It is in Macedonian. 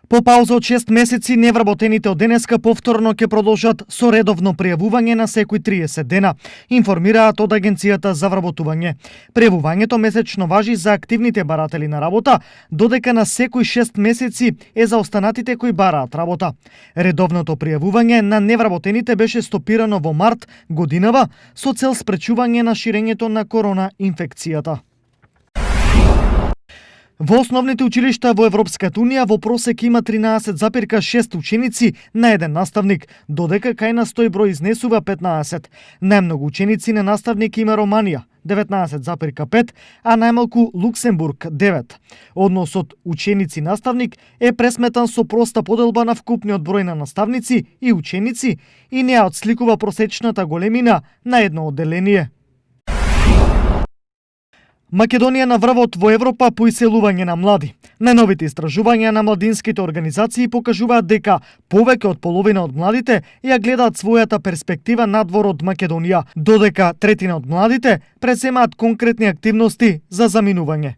По пауза од 6 месеци, невработените од денеска повторно ќе продолжат со редовно пријавување на секој 30 дена, информираат од Агенцијата за вработување. Пријавувањето месечно важи за активните баратели на работа, додека на секој 6 месеци е за останатите кои бараат работа. Редовното пријавување на невработените беше стопирано во март годинава со цел спречување на ширењето на корона инфекцијата. Во основните училишта во Европската Унија во просек има 13,6 ученици на еден наставник, додека кај нас тој број изнесува 15. Најмногу ученици на наставник има Романија, 19,5, а најмалку Луксембург, 9. Односот ученици-наставник е пресметан со проста поделба на вкупниот број на наставници и ученици и не отсликува просечната големина на едно одделение. Македонија на врвот во Европа по иселување на млади. Најновите истражувања на младинските организации покажуваат дека повеќе од половина од младите ја гледаат својата перспектива надвор од Македонија, додека третина од младите преземаат конкретни активности за заминување.